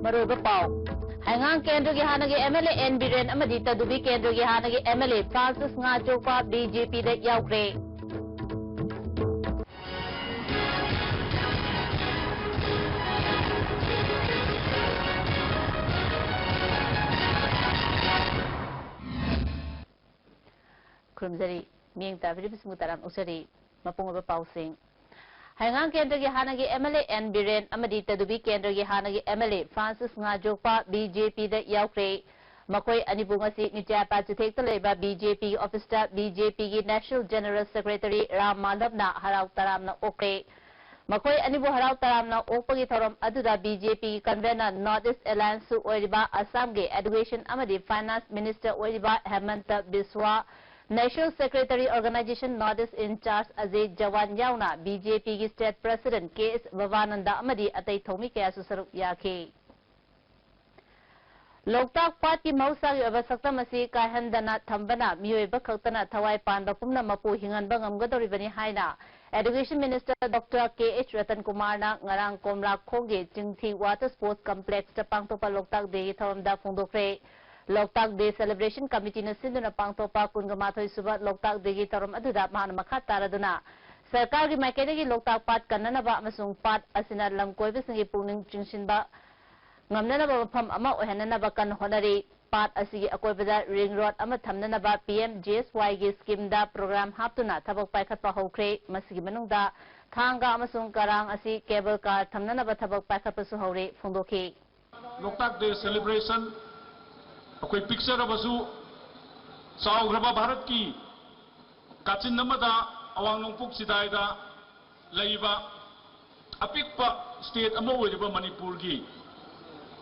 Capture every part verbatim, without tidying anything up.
ꯃꯔꯨꯑꯣꯏꯕ ꯄꯥꯎ꯫ ꯍꯩꯉꯥꯡ ꯀꯦꯟꯗ꯭ꯔꯒꯤ ꯍꯥꯟꯅꯒꯤ M L A N Biren ꯑꯃꯗꯤ ꯇꯗꯨꯕꯤ ꯀꯦꯟꯗ꯭ꯔꯒꯤ ꯍꯥꯟꯅꯒꯤ M L A ꯐ꯭ꯔꯥꯟꯁꯤꯁ ꯉꯥꯆꯣꯛꯄ B J P ꯗ ꯌꯥꯎꯈ꯭ꯔꯦ꯫ ꯈꯨꯔꯨꯝꯖꯔꯤ꯫ ꯃꯤꯠꯌꯦꯡ ꯇꯥꯕꯤꯔꯤꯕꯁꯤꯡꯕꯨ ꯇꯔꯥꯝꯅ ꯑꯣꯛꯆꯔꯤ꯫ ꯃꯄꯨꯡ ꯑꯣꯏꯕ ꯄꯥꯎꯁꯤꯡ꯫ ꯍꯩꯉꯥꯡ ꯀꯦꯟꯗ꯭ꯔꯒꯤ ꯍꯥꯟꯅꯒꯤ M L A N Biren ꯑꯃꯗꯤ ꯇꯗꯨꯕꯤ ꯀꯦꯟꯗ꯭ꯔꯒꯤ ꯍꯥꯟꯅꯒꯤ M L A ꯐ꯭ꯔꯥꯟꯁꯤꯁ ꯉꯥꯖꯣꯛꯄ B J P ꯗ ꯌꯥꯎꯈ꯭ꯔꯦ꯫ ꯃꯈꯣꯏ ꯑꯅꯤꯕꯨ ꯉꯁꯤ ꯃꯤꯆꯥꯄꯥ ꯆꯤꯊꯦꯛꯇ ꯂꯩꯕ B J P ꯒꯤ ꯑꯣꯐꯤꯁꯇ B J P ꯒꯤ National General Secretary ꯔꯥꯝ ꯃꯥꯙꯕꯅ ꯍꯔꯥꯎ ꯇꯔꯥꯝꯅ ꯑꯣꯛꯈ꯭ꯔꯦ꯫ ꯃꯈꯣꯏ ꯑꯅꯤꯕꯨ ꯍꯔꯥꯎ ꯇꯔꯥꯝꯅ ꯑꯣꯛꯄꯒꯤ ꯊꯧꯔꯝ ꯑꯗꯨꯗ B J P ꯒꯤ convener North East Alliance ꯁꯨ ꯑꯣꯏꯔꯤꯕ ꯑꯁꯥꯝꯒꯤ Education ꯑꯃꯗꯤ Finance Minister ꯑꯣꯏꯔꯤꯕ ꯍꯦꯃꯟꯇ ꯕꯤꯁ꯭ꯋꯥ, National Secretary Organization North East in charge Ajit Jawan ꯌꯥꯎꯅ B J P ꯒꯤ State President K S ꯚꯕꯥꯅꯟꯗ ꯑꯃꯗꯤ ꯑꯇꯩ ꯊꯧꯃꯤ ꯀꯌꯥꯁꯨ ꯁꯔꯨꯛ ꯌꯥꯈꯤ꯫ ꯂꯣꯛꯇꯥꯛ ꯄꯥꯠꯀꯤ ꯃꯍꯧꯁꯥꯒꯤ ꯑꯣꯏꯕ ꯁꯛꯇꯝ ꯑꯁꯤ ꯀꯥꯏꯍꯟꯗꯅ ꯊꯝꯕꯅ ꯃꯤꯑꯣꯏꯕ ꯈꯛꯇꯅ ꯊꯋꯥꯏ ꯄꯥꯟꯕ ꯄꯨꯝꯅꯃꯛꯄꯨ ꯍꯤꯡꯍꯟꯕ ꯉꯝꯒꯗꯧꯔꯤꯕꯅꯤ ꯍꯥꯏꯅ Education Minister Doctor K H Ratan ꯀꯨꯃꯥꯔꯅ ꯉꯔꯥꯡ ꯀꯣꯝꯂꯥꯈꯣꯡꯒꯤ ꯆꯤꯡꯊꯤ Water Sports Complex ꯇ ꯄꯥꯡꯊꯣꯛꯄ ꯂꯣꯛꯇꯥꯛ Day ꯒꯤ ꯊꯧꯔꯝꯗ ꯐꯣꯡꯗꯣꯛꯈ꯭ꯔꯦ꯫ ꯂꯣꯛꯇꯥꯛ Day Celebration Committee ꯅ ꯁꯤꯟꯗꯨꯅ ꯄꯥꯡꯊꯣꯛꯄ ꯀꯨꯟꯒ ꯃꯥꯊꯣꯏ ꯁꯨꯕ ꯂꯣꯛꯇꯥꯛ Day ꯒꯤ ꯊꯧꯔꯝ ꯑꯗꯨꯗ ꯃꯍꯥꯛꯅ ꯃꯈꯥ ꯇꯥꯔꯗꯨꯅ ꯁꯔꯀꯥꯔꯒꯤ ꯃꯥꯏꯀꯩꯗꯒꯤ ꯂꯣꯛꯇꯥꯛ ꯄꯥꯠ ꯀꯟꯅꯅꯕ ꯑꯃꯁꯨꯡ ꯄꯥꯠ ꯑꯁꯤꯅ ꯂꯝ ꯀꯣꯏꯕꯁꯤꯡꯒꯤ ꯄꯨꯛꯅꯤꯡ ꯆꯤꯡꯁꯤꯟꯕ ꯉꯝꯅꯅꯕ ꯃꯐꯝ ꯑꯃ ꯑꯣꯏꯍꯟꯅꯅꯕ ꯀꯟꯅ ꯍꯣꯠꯅꯔꯤ꯫ ꯄꯥꯠ ꯑꯁꯤꯒꯤ ꯑꯀꯣꯏꯕꯗ ring road ꯑꯃ ꯊꯝꯅꯅꯕ P M G S Y ꯒꯤ scheme ꯗ program ꯍꯥꯞꯇꯨꯅ ꯊꯕꯛ ꯄꯥꯏꯈꯠꯄ ꯍꯧꯈ꯭ꯔꯦ꯫ ꯃꯁꯤꯒꯤ ꯃꯅꯨꯡꯗ ꯊꯥꯡꯒ ꯑꯃꯁꯨꯡ ꯀꯔꯥꯡ ꯑꯁꯤ cable car ꯊꯝꯅꯅꯕ ꯊꯕꯛ ꯄꯥꯏꯈꯠꯄꯁꯨ ꯍꯧꯔꯦ ꯐꯣꯡꯗꯣꯛꯈꯤ꯫ ꯂꯣꯛꯇꯥꯛ Day celebration ꯑꯩꯈꯣꯏ ꯄꯤꯛꯆꯔꯕꯁꯨ ꯆꯥꯎꯈ꯭ꯔꯕ ꯚꯥꯔꯠꯀꯤ ꯀꯥꯆꯤꯟ ꯑꯃꯗ ꯑꯋꯥꯡ ꯅꯣꯡꯄꯣꯛ ꯆꯤꯗꯥꯏꯗ ꯂꯩꯕ ꯑꯄꯤꯛꯄ state ꯑꯃ ꯑꯣꯏꯔꯤꯕ ꯃꯅꯤꯄꯨꯔꯒꯤ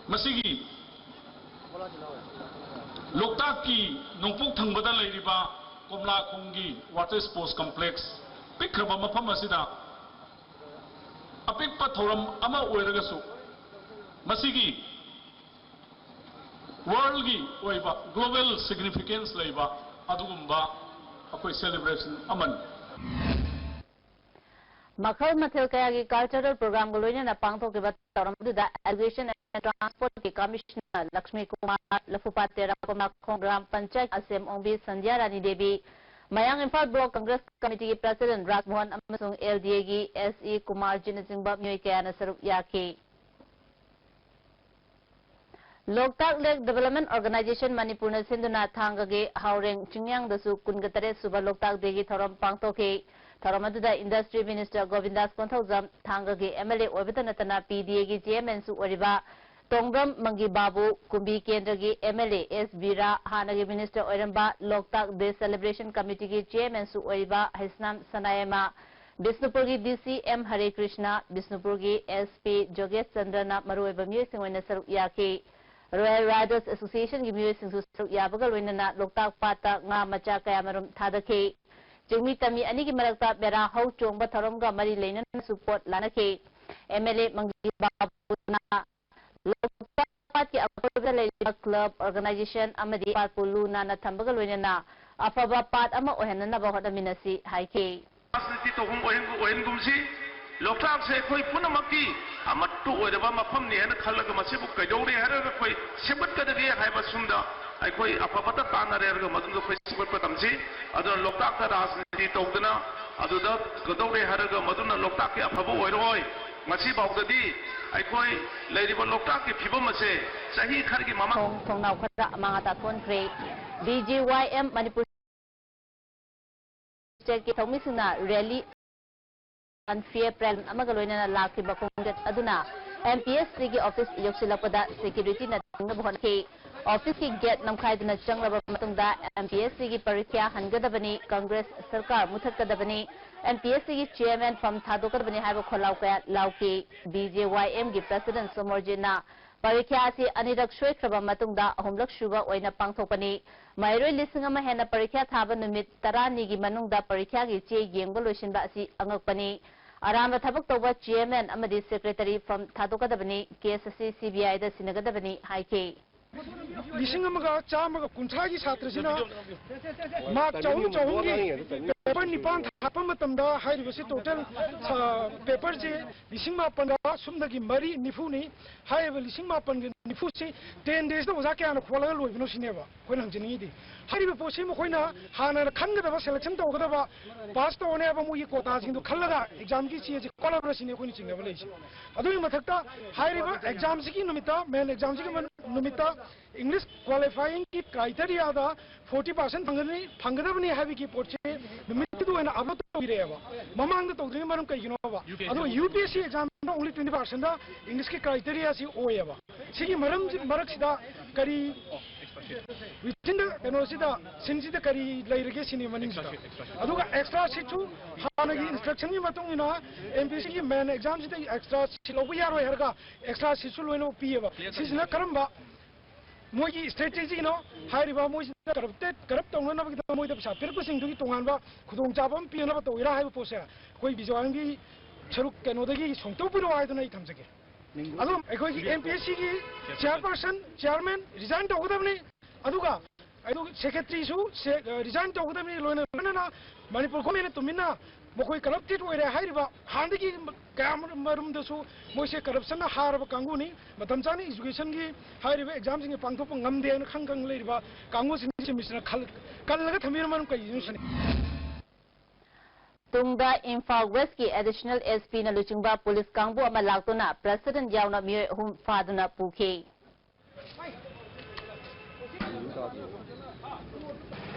ꯃꯁꯤꯒꯤ ꯂꯣꯛꯇꯥꯛꯀꯤ ꯅꯣꯡꯄꯣꯛ ꯊꯪꯕꯗ ꯂꯩꯔꯤꯕ ꯀꯣꯝꯂꯥꯈꯣꯡꯒꯤ Water Sports Complex ꯄꯤꯛꯈ꯭ꯔꯕ ꯃꯐꯝ ꯑꯁꯤꯗ ꯑꯄꯤꯛꯄ ꯊꯧꯔꯝ ꯑꯃ ꯑꯣꯏꯔꯒꯁꯨ ꯃꯁꯤꯒꯤ world ꯒꯤ ꯑꯣꯏꯕ global significance ꯂꯩꯕ ꯑꯗꯨꯒꯨꯝꯕ ꯑꯩꯈꯣꯏ celebration ꯑꯃꯅꯤ꯫ ꯃꯈꯜ ꯃꯊꯦꯜ ꯀꯌꯥꯒꯤ cultural program ꯒ ꯂꯣꯏꯅꯅ ꯄꯥꯡꯊꯣꯛꯈꯤꯕ ꯊꯧꯔꯝ ꯑꯗꯨꯗ Education and Transport ꯀꯤ Commissioner ꯂꯛꯁꯃꯤ ꯀꯨꯃꯥꯔ, ꯂꯐꯨꯄꯥꯠ ꯇꯦꯔꯥ ꯀꯣꯝꯂꯥꯈꯣꯡ ꯒ꯭ꯔꯥꯝ ꯄꯟꯆꯥꯌꯠ ꯑꯁꯦꯝ ꯑꯣꯡꯕꯤ ꯁꯟꯙ꯭ꯌꯥ ꯔꯥꯅꯤ ꯗꯦꯕꯤ, ꯃꯌꯥꯡ ꯏꯝꯐꯥꯜ Block Congress Committee ꯒꯤ President ꯔꯥꯖꯃꯣꯍꯟ ꯑꯃꯁꯨꯡ L D A ꯒꯤ S E ꯀꯨꯃꯥꯔꯖꯤꯠꯅꯆꯤꯡꯕ ꯃꯤꯑꯣꯏ ꯀꯌꯥꯅ ꯁꯔꯨꯛ ꯌꯥꯈꯤ꯫ ꯂꯣꯛꯇꯥꯛ Lake Development Organization ꯃꯅꯤꯄꯨꯔꯅ ꯁꯤꯟꯗꯨꯅ ꯊꯥꯡꯒꯒꯤ ꯍꯥꯎꯔꯦꯡ ꯆꯤꯡꯌꯥꯡꯗꯁꯨ ꯀꯨꯟꯒ ꯇꯔꯦꯠ ꯁꯨꯕ ꯂꯣꯛꯇꯥꯛ Day ꯒꯤ ꯊꯧꯔꯝ ꯄꯥꯡꯊꯣꯛꯈꯤ꯫ ꯊꯧꯔꯝ ꯑꯗꯨꯗ Industry Minister ꯒꯣꯕꯤꯟꯗꯥꯁ Konthoujam, ꯊꯥꯡꯒꯒꯤ M L A ꯑꯣꯏꯕꯇ ꯅꯠꯇꯅ P D A ꯒꯤ Chairman ꯁꯨ ꯑꯣꯏꯔꯤꯕ ꯇꯣꯡꯕ꯭ꯔꯝ ꯃꯪꯒꯤ ꯕꯥꯕꯨ, ꯀꯨꯝꯕꯤ ꯀꯦꯟꯗ꯭ꯔꯒꯤ M L A S ꯕꯤꯔꯥ, ꯍꯥꯟꯅꯒꯤ Minister ꯑꯣꯏꯔꯝꯕ ꯂꯣꯛꯇꯥꯛ Day Celebration Committee ꯒꯤ Chairman ꯁꯨ ꯑꯣꯏꯔꯤꯕ ꯍꯩꯁꯅꯥꯝ ꯁꯅꯥꯌꯥꯏꯃ, ꯕꯤꯁꯅꯨꯄꯨꯔꯒꯤ D C M ꯍꯔꯦ ꯀ꯭ꯔꯤꯁꯅ, ꯕꯤꯁꯅꯨꯄꯨꯔꯒꯤ S P ꯖꯣꯒꯦꯁ ꯆꯟꯗ꯭ꯔꯅ ꯃꯔꯨꯑꯣꯏꯕ ꯃꯤꯑꯣꯏꯁꯤꯡ ꯑꯣꯏꯅ ꯁꯔꯨꯛ ꯌꯥꯈꯤ꯫ Royal Riders Association ꯒꯤ ꯃꯤꯑꯣꯏꯁꯤꯡꯁꯨ ꯁꯔꯨꯛ ꯌꯥꯕꯒ ꯂꯣꯏꯅꯅ ꯂꯣꯛꯇꯥꯛ ꯄꯥꯠꯇ ꯉꯥ ꯃꯆꯥ ꯀꯌꯥꯃꯔꯨꯝ ꯊꯥꯗꯈꯤ꯫ ꯆꯤꯡꯃꯤ ꯇꯝꯃꯤ ꯑꯅꯤꯒꯤ ꯃꯔꯛꯇ ꯕꯦꯔꯥ ꯍꯧ ꯆꯣꯡꯕ ꯊꯧꯔꯝꯒ ꯃꯔꯤ ꯂꯩꯅꯅꯁꯨ ꯄꯣꯠ ꯂꯥꯟꯅꯈꯤ꯫ M L A ꯃꯪꯒꯤ ꯕꯥꯕꯨꯅ ꯂꯣꯛꯇꯥꯛ ꯄꯥꯠꯀꯤ ꯑꯀꯣꯏꯕꯗ ꯂꯩꯔꯤꯕ club, organization ꯑꯃꯗꯤ ꯄꯥꯠꯄꯨ ꯂꯨ ꯅꯥꯟꯅ ꯊꯝꯕꯒ ꯂꯣꯏꯅꯅ ꯑꯐꯕ ꯄꯥꯠ ꯑꯃ ꯑꯣꯏꯍꯟꯅꯅꯕ ꯍꯣꯠꯅꯃꯤꯟꯅꯁꯤ ꯍꯥꯏꯈꯤ꯫ ꯔꯥꯖꯅꯤꯇꯤ ꯇꯧꯐꯝ ꯑꯣꯏꯍꯟ-, ꯑꯣꯏꯍꯟꯒꯨꯝꯁꯤ꯫ ꯂꯣꯛꯇꯥꯛꯁꯦ ꯑꯩꯈꯣꯏ ꯄꯨꯝꯅꯃꯛꯀꯤ ꯑꯃꯠꯇ ꯑꯣꯏꯔꯕ ꯃꯐꯝꯅꯤ ꯍꯥꯏꯅ ꯈꯜꯂꯒ ꯃꯁꯤꯕꯨ ꯀꯩꯗꯧꯔꯦ ꯍꯥꯏꯔꯒ ꯑꯩꯈꯣꯏ ꯁꯦꯝꯒꯠꯀꯗꯒꯦ ꯍꯥꯏꯕ ꯁꯨꯝꯗ ꯑꯩꯈꯣꯏ ꯑꯐꯕꯇ ꯇꯥꯟꯅꯔꯦ ꯍꯥꯏꯔꯒ ꯃꯗꯨꯗ ꯑꯩꯈꯣꯏ ꯁꯦꯝꯒꯠꯄ ꯇꯝꯁꯤ꯫ ꯑꯗꯨꯅ ꯂꯣꯛꯇꯥꯛꯇ ꯔꯥꯖꯅꯤꯇꯤ ꯇꯧꯗꯅ ꯑꯗꯨꯗ ꯀꯩꯗꯧꯔꯦ ꯍꯥꯏꯔꯒ ꯃꯗꯨꯅ ꯂꯣꯛꯇꯥꯛꯀꯤ ꯑꯐꯕ ꯑꯣꯏꯔꯣꯏ꯫ ꯉꯁꯤꯐꯥꯎꯗꯗꯤ ꯑꯩꯈꯣꯏ ꯂꯩꯔꯤꯕ ꯂꯣꯛꯇꯥꯛꯀꯤ ꯐꯤꯕꯝ ꯑꯁꯦ ꯆꯍꯤ ꯈꯔꯒꯤ ꯃꯃꯥꯡ ꯊꯣꯡ ꯊꯣꯡꯅꯥꯎ ꯈꯔ ꯑꯃꯥꯡ ꯑꯇꯥ ꯊꯣꯟꯈ꯭ꯔꯦ꯫ B J Y M Manipur state ꯀꯤ ꯊꯧꯃꯤꯁꯤꯡꯅ rally unfair plan ꯑꯃꯒ ꯂꯣꯏꯅꯅ ꯂꯥꯛꯈꯤꯕ ꯈꯣꯡꯆꯠ ꯑꯗꯨꯅ M P S C ꯒꯤ office ꯌꯧꯁꯤꯜꯂꯛꯄꯗ security ꯅ ꯊꯤꯡꯅꯕ ꯍꯣꯠꯅꯈꯤ꯫ Office ꯀꯤ gate ꯅꯝꯈꯥꯏꯗꯨꯅ ꯆꯪꯂꯕ ꯃꯇꯨꯡꯗ M P S C ꯒꯤ ꯄꯔꯤꯈ꯭ꯌꯥ ꯍꯟꯒꯗꯕꯅꯤ, Congress ꯁꯔꯀꯥꯔ ꯃꯨꯊꯠꯀꯗꯕꯅꯤ, M P S C ꯒꯤ chairman ꯐꯝ ꯊꯥꯗꯣꯛꯀꯗꯕꯅꯤ ꯍꯥꯏꯕ ꯈꯣꯜꯂꯥꯎ ꯀꯌꯥ ꯂꯥꯎꯈꯤ꯫ B J Y M ꯒꯤ president ꯁꯣꯃꯣꯔꯖꯤꯠꯅ ꯄꯔꯤꯈ꯭ꯌꯥ ꯑꯁꯤ ꯑꯅꯤꯔꯛ ꯁꯣꯏꯈ꯭ꯔꯕ ꯃꯇꯨꯡꯗ ꯑꯍꯨꯝꯂꯛ ꯁꯨꯕ ꯑꯣꯏꯅ ꯄꯥꯡꯊꯣꯛꯄꯅꯤ꯫ ꯃꯍꯩꯔꯣꯏ ꯂꯤꯁꯤꯡ ꯑꯃ ꯍꯦꯟꯅ ꯄꯔꯤꯈ꯭ꯌꯥ ꯊꯥꯕ ꯅꯨꯃꯤꯠ ꯇꯔꯥꯅꯤꯒꯤ ꯃꯅꯨꯡꯗ ꯄꯔꯤꯈ꯭ꯌꯥꯒꯤ ꯆꯦ ꯌꯦꯡꯕ ꯂꯣꯏꯁꯤꯟꯕ ꯑꯁꯤ ꯑꯉꯛꯄꯅꯤ꯫ ꯑꯔꯥꯟꯕ ꯊꯕꯛ ꯇꯧꯕ chairman ꯑꯃꯗꯤ secretary ꯐꯝ ꯊꯥꯗꯣꯛꯀꯗꯕꯅꯤ, case ꯑꯁꯤ C B I ꯗ ꯁꯤꯟꯅꯒꯗꯕꯅꯤ ꯍꯥꯏꯈꯤ꯫ ꯂꯤꯁꯤꯡ ꯑꯃꯒ ꯆꯥꯝꯃꯒ ꯀꯨꯟꯊ꯭ꯔꯥꯒꯤ ꯁꯥꯇ꯭ꯔꯁꯤꯅ mark ꯆꯍꯨꯝ ꯆꯍꯨꯝꯒꯤ ꯄꯦꯄꯔ ꯅꯤꯄꯥꯟ ꯊꯥꯔꯛꯄ ꯃꯇꯝꯗ ꯍꯥꯏꯔꯤꯕꯁꯤ ꯇꯣꯇꯦꯜ ꯄꯦꯄꯔꯁꯤ ꯂꯤꯁꯤꯡ ꯃꯥꯄꯟꯒ ꯁꯨꯞꯅꯒꯤ ꯃꯔꯤ ꯅꯤꯐꯨꯅꯤ꯫ ꯍꯥꯏꯔꯤꯕ ꯂꯤꯁꯤꯡ ꯃꯥꯄꯟꯒ ꯅꯤꯐꯨꯁꯤ ꯇꯦꯟ ꯗꯦꯖꯇ ꯑꯣꯖꯥ ꯀꯌꯥꯅ ꯈꯣꯠꯂꯒ ꯂꯣꯏꯕꯅꯣ ꯁꯤꯅꯦꯕ ꯑꯩꯈꯣꯏꯅ ꯍꯪꯖꯅꯤꯡꯉꯤꯗꯤ꯫ ꯍꯥꯏꯔꯤꯕ ꯄꯣꯠꯁꯤ ꯃꯈꯣꯏꯅ ꯍꯥꯟꯅ ꯈꯟꯒꯗꯕ, ꯁꯦꯂꯦꯛꯁꯟ ꯇꯧꯒꯗꯕ, ꯄꯥꯁ ꯇꯧꯔꯅꯤ ꯍꯥꯏꯕ ꯃꯣꯏꯒꯤ ꯀꯣꯇꯥꯁꯤꯡꯗꯣ ꯈꯜꯂꯒ ꯑꯦꯛꯖꯥꯝꯒꯤ ꯆꯦꯁꯦ ꯈꯣꯠꯂꯕ꯭ꯔꯥ ꯁꯤꯅꯤ ꯑꯩꯈꯣꯏꯅ ꯆꯤꯡꯅꯕ ꯂꯩꯔꯤꯁꯦ꯫ ꯑꯗꯨꯒꯤ ꯃꯊꯛꯇ ꯍꯥꯏꯔꯤꯕ ꯑꯦꯛꯖꯥꯝꯁꯤꯒꯤ ꯅꯨꯃꯤꯠꯇ, ꯃꯦꯟ ꯑꯦꯛꯖꯥꯝꯁꯤꯒꯤ ꯃꯟ-, ꯅꯨꯃꯤꯠꯇ ꯏꯪꯂꯤꯁ ꯀ꯭ꯋꯥꯂꯤꯐꯥꯏꯌꯤꯡꯒꯤ ꯀ꯭ꯔꯥꯏꯇꯦꯔꯤꯌꯥꯗ ꯐꯣꯔꯇꯤ ꯄꯥꯔꯁꯦꯟ ꯐꯪꯒꯅꯤ, ꯐꯪꯒꯗꯕꯅꯤ ꯍꯥꯏꯕꯒꯤ ꯄꯣꯠꯁꯤ ꯅꯨꯃꯤꯠꯇꯨꯗ ꯑꯣꯏꯅ ꯑꯞꯂꯣꯗ ꯇꯧꯕꯤꯔꯛꯑꯦꯕ꯫ ꯃꯃꯥꯡꯗ ꯇꯧꯗ꯭ꯔꯤꯉꯩ ꯃꯔꯝ ꯀꯩꯒꯤꯅꯣꯕ? ꯑꯗꯨꯒ ꯌꯨ ꯄꯤ ꯑꯦꯁ ꯁꯤ ꯑꯦꯛꯖꯥꯝꯗ ꯑꯣꯡꯂꯤ ꯇ꯭ꯋꯦꯟꯇꯤ ꯄꯥꯔꯁꯦꯟꯗ ꯏꯪꯂꯤꯁꯀꯤ ꯀ꯭ꯔꯥꯏꯇꯦꯔꯤꯌꯥꯁꯤ ꯑꯣꯏꯌꯦꯕ꯫ ꯁꯤꯒꯤ ꯃꯔꯝꯁꯤ ꯃꯔꯛꯁꯤꯗ ꯀꯔꯤ, within the ꯀꯩꯅꯣꯁꯤꯗ, ꯁꯤꯟꯁꯤꯗ ꯀꯔꯤ ꯂꯩꯔꯒꯦ ꯁꯤꯅꯤ ꯃꯅꯤꯡꯁꯤꯗ꯫ ꯑꯗꯨꯒ ꯑꯦꯛꯁꯇ꯭ꯔꯥ ꯁꯤꯠꯁꯨ ꯍꯥꯟꯅꯒꯤ ꯏꯟꯁꯇ꯭ꯔꯛꯁꯟꯒꯤ ꯃꯇꯨꯡ ꯏꯟꯅ ꯑꯦꯝ ꯄꯤ ꯑꯦꯁ ꯁꯤꯒꯤ ꯃꯦꯟ ꯑꯦꯛꯖꯥꯝꯁꯤꯗ ꯑꯦꯛꯁꯇ꯭ꯔꯥ ꯁꯤꯠ ꯂꯧꯕ ꯌꯥꯔꯣꯏ ꯍꯥꯏꯔꯒ ꯑꯦꯛꯁꯇ꯭ꯔꯥ ꯁꯤꯠꯁꯨ ꯂꯣꯏꯅꯃꯛ ꯄꯤꯌꯦꯕ꯫ ꯁꯤꯁꯤꯅ ꯀꯔꯝꯕ ꯃꯣꯏꯒꯤ ꯁ꯭ꯇ꯭ꯔꯦꯇꯦꯖꯤꯅꯣ? ꯍꯥꯏꯔꯤꯕ ꯃꯣꯏꯁꯤꯗ ꯀꯔꯞꯇꯦꯠ, ꯀꯔꯞ ꯇꯧꯅꯅꯕꯒꯤꯗꯃꯛ ꯃꯣꯏꯗ ꯄꯩꯁꯥ ꯄꯤꯔꯛꯄꯁꯤꯡꯗꯨꯒꯤ ꯇꯣꯉꯥꯟꯕ ꯈꯨꯗꯣꯡꯆꯥꯕ ꯑꯃ ꯄꯤꯅꯕ ꯇꯧꯔꯤꯔꯥ ꯍꯥꯏꯕ ꯄꯣꯠꯁꯦ ꯑꯩꯈꯣꯏ ꯕꯤꯖꯋꯥꯟꯒꯤ ꯁꯔꯨꯛ ꯀꯩꯅꯣꯗꯒꯤ ꯁꯣꯡꯇꯣꯛꯄꯤꯔꯛꯑꯣ ꯍꯥꯏꯗꯨꯅ ꯑꯩ ꯊꯝꯖꯒꯦ꯫ ꯑꯗꯣ ꯑꯩꯈꯣꯏꯒꯤ ꯑꯦꯝ ꯄꯤ ꯑꯦꯁ ꯁꯤꯒꯤ ꯆꯤꯌꯥꯔꯄꯔꯁꯟ, ꯆꯤꯌꯥꯔꯃꯦꯟ ꯔꯤꯖꯥꯏꯟ ꯇꯧꯒꯗꯕꯅꯤ꯫ ꯑꯗꯨꯒ ꯑꯗꯨꯒ ꯁꯦꯀ꯭ꯔꯦꯇꯔꯤꯁꯨ ꯁꯦ-, ꯑ, ꯔꯤꯖꯥꯏꯟ ꯇꯧꯒꯗꯕꯅꯤ꯫ ꯂꯣꯏꯅ ꯂꯣꯏꯅꯅ ꯃꯅꯤꯄꯨꯔ ꯒꯣꯔꯃꯦꯟꯅ ꯇꯨꯃꯤꯟꯅ ꯃꯈꯣꯏ ꯀꯔꯞꯇꯦꯠ ꯑꯣꯏꯔꯦ ꯍꯥꯏꯔꯤꯕ ꯍꯥꯟꯅꯗꯒꯤ ꯀꯌꯥ ꯃꯔꯨꯝꯗꯁꯨ ꯃꯣꯏꯁꯦ ꯀꯔꯞꯁꯟꯅ ꯍꯥꯔꯕ ꯀꯥꯡꯕꯨꯅꯤ꯫ ꯃꯇꯝ ꯆꯥꯅ ꯏꯖꯨꯀꯦꯁꯟꯒꯤ ꯍꯥꯏꯔꯤꯕ ꯑꯦꯛꯖꯥꯝꯁꯤꯡꯁꯦ ꯄꯥꯡꯊꯣꯛꯄ ꯉꯝꯗꯦ ꯍꯥꯏꯅ ꯈꯪ ꯈꯪ ꯂꯩꯔꯤꯕ ꯀꯥꯡꯕꯨꯁꯤꯡꯁꯤ ꯃꯤꯁꯤꯅ ꯈꯜ-, ꯀꯜꯂꯒ ꯊꯝꯕꯤꯔꯝꯕꯅ ꯀꯩꯒꯤꯅꯣ ꯁꯤꯅꯤ꯫ ꯇꯨꯡꯗ ꯏꯝꯐꯥꯜ ꯋꯦꯁꯀꯤ ꯑꯦꯗꯤꯁꯅꯦꯜ ꯑꯦꯁ ꯄꯤꯅ ꯂꯨꯆꯤꯡꯕ ꯄꯨꯂꯤꯁ ꯀꯥꯡꯕꯨ ꯑꯃ ꯂꯥꯛꯇꯨꯅ ꯄ꯭ꯔꯁꯤꯗꯦꯟ ꯌꯥꯎꯅ ꯃꯤꯑꯣꯏ ꯑꯍꯨꯝ ꯐꯥꯗꯨꯅ ꯄꯨꯈꯤ꯫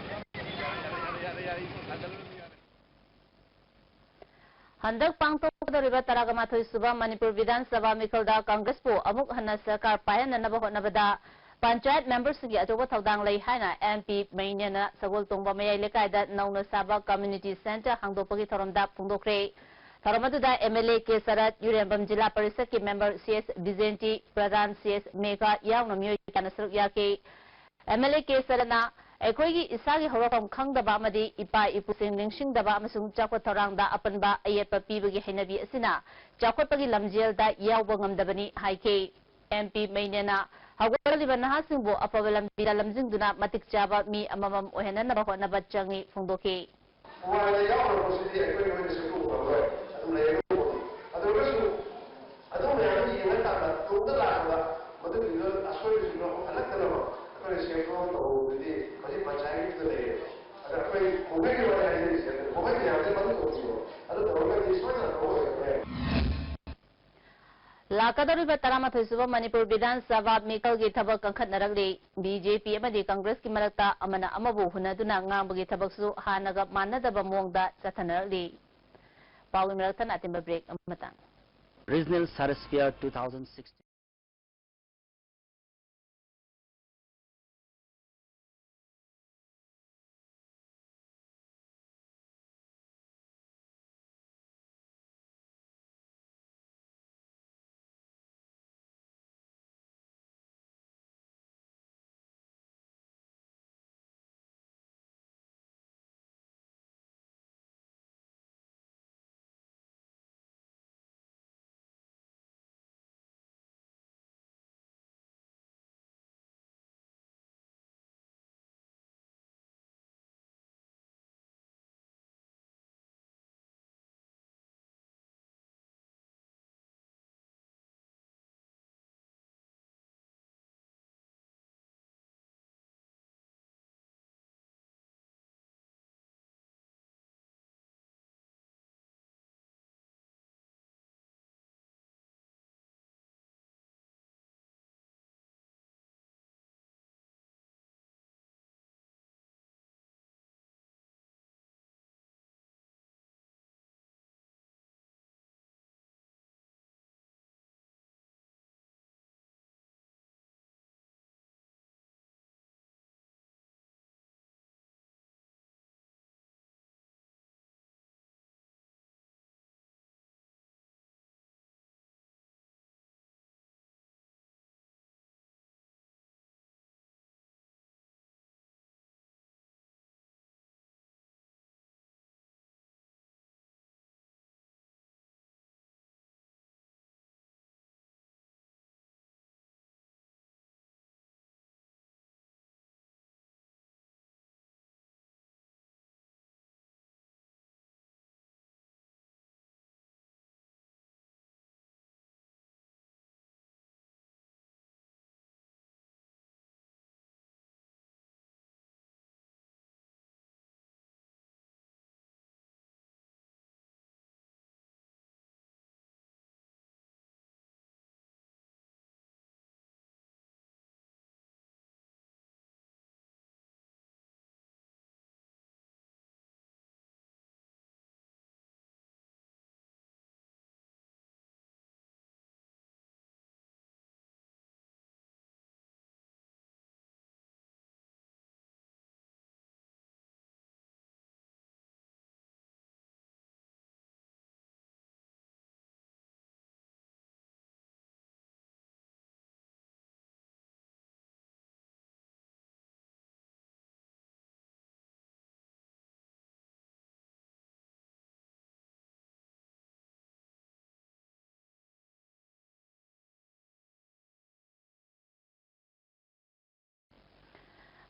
ꯍꯟꯗꯛ ꯄꯥꯡꯊꯣꯛꯀꯗꯧꯔꯤꯕ ꯇꯔꯥꯒ ꯃꯥꯊꯣꯏ ꯁꯨꯕ ꯃꯅꯤꯄꯨꯔ ꯕꯤꯙꯥꯟ ꯁꯚꯥ ꯃꯤꯈꯜꯗ ꯀꯪꯒ꯭ꯔꯦꯁꯄꯨ ꯑꯃꯨꯛ ꯍꯟꯅ ꯁꯔꯀꯥꯔ ꯄꯥꯏꯍꯟꯅꯅꯕ ꯍꯣꯠꯅꯕꯗ ꯄꯟꯆꯥꯌꯠ ꯃꯦꯝꯕꯔꯁꯤꯡꯒꯤ ꯑꯆꯧꯕ ꯊꯧꯗꯥꯡ ꯂꯩ ꯍꯥꯏꯅ ꯑꯦꯝ ꯄꯤ ꯃꯩꯅꯦꯅ ꯁꯒꯣꯜ ꯇꯣꯡꯕ ꯃꯌꯥꯏ ꯂꯩꯀꯥꯏꯗ ꯅꯧꯅ ꯁꯥꯕ ꯀꯝꯃ꯭ꯌꯨꯅꯤꯇꯤ ꯁꯦꯟꯇꯔ ꯍꯥꯡꯗꯣꯛꯄꯒꯤ ꯊꯧꯔꯝꯗ ꯐꯣꯡꯗꯣꯛꯈ꯭ꯔꯦ꯫ ꯊꯧꯔꯝ ꯑꯗꯨꯗ M L A K Sarat, ꯌꯨꯔꯦꯝꯕꯝ ꯖꯤꯂꯥ ꯄꯔꯤꯁꯠꯀꯤ ꯃꯦꯝꯕꯔ ꯁꯤ ꯑꯦꯁ ꯕꯤꯖꯦꯟꯇꯤ, ꯄ꯭ꯔꯙꯥꯟ ꯁꯤ ꯑꯦꯁ ꯃꯦꯘꯥ ꯌꯥꯎꯅ ꯃꯤꯑꯣꯏ ꯀꯌꯥꯅ ꯁꯔꯨꯛ ꯌꯥꯈꯤ꯫ ꯑꯦꯝ ꯑꯦꯜ ꯑꯦ ꯀꯦ ꯁꯔꯠꯅ ꯑꯩꯈꯣꯏꯒꯤ ꯏꯁꯥꯒꯤ ꯍꯧꯔꯛꯐꯝ ꯈꯪꯗꯕ ꯑꯃꯗꯤ ꯏꯄꯥ ꯏꯄꯨꯁꯤꯡ ꯅꯤꯡꯁꯤꯡꯗꯕ ꯑꯃꯁꯨꯡ ꯆꯥꯎꯈꯠ ꯊꯧꯔꯥꯡꯗ ꯑꯄꯟꯕ ꯑꯌꯦꯠꯄ ꯄꯤꯕꯒꯤ ꯍꯩꯅꯕꯤ ꯑꯁꯤꯅ ꯆꯥꯎꯈꯠꯄꯒꯤ ꯂꯝꯖꯦꯜꯗ ꯌꯥꯎꯕ ꯉꯝꯗꯕꯅꯤ ꯍꯥꯏꯈꯤ꯫ ꯑꯦꯝ ꯄꯤ ꯃꯩꯅꯦꯅ ꯍꯧꯒꯠꯂꯛꯂꯤꯕ ꯅꯍꯥꯁꯤꯡꯕꯨ ꯑꯐꯕ ꯂꯝꯕꯤꯗ ꯂꯝꯖꯤꯡꯗꯨꯅ ꯃꯇꯤꯛ ꯆꯥꯕ ꯃꯤ ꯑꯃꯃꯝ ꯑꯣꯏꯍꯟꯅꯅꯕ ꯍꯣꯠꯅꯕ ꯆꯪꯏ ꯐꯣꯡꯗꯣꯛꯈꯤ꯫ ꯄꯨꯋꯥꯔꯤꯗ ꯌꯥꯎꯈ꯭ꯔꯕꯁꯤꯗꯤ ꯑꯩꯈꯣꯏ ꯂꯣꯏꯅ ꯁꯦꯝꯗꯣꯛꯄ ꯉꯝꯂꯣꯏ꯫ ꯑꯗꯨꯝ ꯂꯩꯔꯒ ꯄꯣꯠꯅꯤ꯫ ꯑꯗꯨ ꯑꯣꯏꯔꯒꯁꯨ ꯑꯗꯨ ꯃꯌꯥꯝꯗꯨ ꯌꯦꯡꯉꯀꯥꯟꯗ ꯇꯨꯡꯗ ꯂꯥꯛꯄꯗ ꯃꯗꯨꯒꯤꯗꯨ ꯑꯁꯣꯏꯕꯁꯤꯡꯗꯣ ꯑꯃꯨꯛ ꯍꯜꯂꯛꯇꯅꯕ ꯑꯩꯈꯣꯏꯅ ꯁꯦꯝꯗꯣꯛꯑꯒ ꯇꯧꯕꯗꯨꯗꯤ ꯍꯧꯖꯤꯛ ꯄꯟꯆꯥꯌꯦꯠꯀꯤꯗꯨꯗ ꯂꯩꯔꯦꯕ꯫ ꯑꯗ ꯑꯩꯈꯣꯏ ꯀꯨꯝꯍꯩꯒꯤ ꯋꯥꯔꯤ ꯍꯥꯏꯖꯔꯤꯁꯦ, ꯀꯨꯝꯍꯩ ꯃꯌꯥꯝꯁꯦ ꯃꯗꯨ ꯇꯧꯕꯤꯌꯣ꯫ ꯑꯗꯨ ꯇꯧꯔꯒꯗꯤ ꯁꯣꯏꯗꯅ ꯊꯕꯛ ꯑꯣꯏꯔꯛꯄ ꯌꯥꯏ꯫ ꯂꯥꯛꯀꯗꯧꯔꯤꯕ ꯇꯔꯥꯃꯥꯊꯣꯏ ꯁꯨꯕ ꯃꯅꯤꯄꯨꯔ ꯕꯤꯙꯥꯟ ꯁꯚꯥ ꯃꯤꯈꯜꯒꯤ ꯊꯕꯛ ꯀꯟꯈꯠꯅꯔꯛꯂꯤ꯫ ꯕꯤ ꯖꯦ ꯄꯤ ꯑꯃꯗꯤ ꯀꯪꯒ꯭ꯔꯦꯁꯀꯤ ꯃꯔꯛꯇ ꯑꯃꯅ ꯑꯃꯕꯨ ꯍꯨꯟꯅꯗꯨꯅ ꯉꯥꯡꯕꯒꯤ ꯊꯕꯛꯁꯨ ꯍꯥꯟꯅꯒ ꯃꯥꯟꯅꯗꯕ ꯃꯑꯣꯡꯗ ꯆꯠꯊꯅꯔꯛꯂꯤ꯫ ꯄꯥꯎꯒꯤ ꯃꯔꯛ ꯊꯠꯅ ꯑꯇꯦꯟꯕ ꯕ꯭ꯔꯦꯛ ꯑꯃꯇꯪ꯫ Regional Sarasphere two thousand sixteen.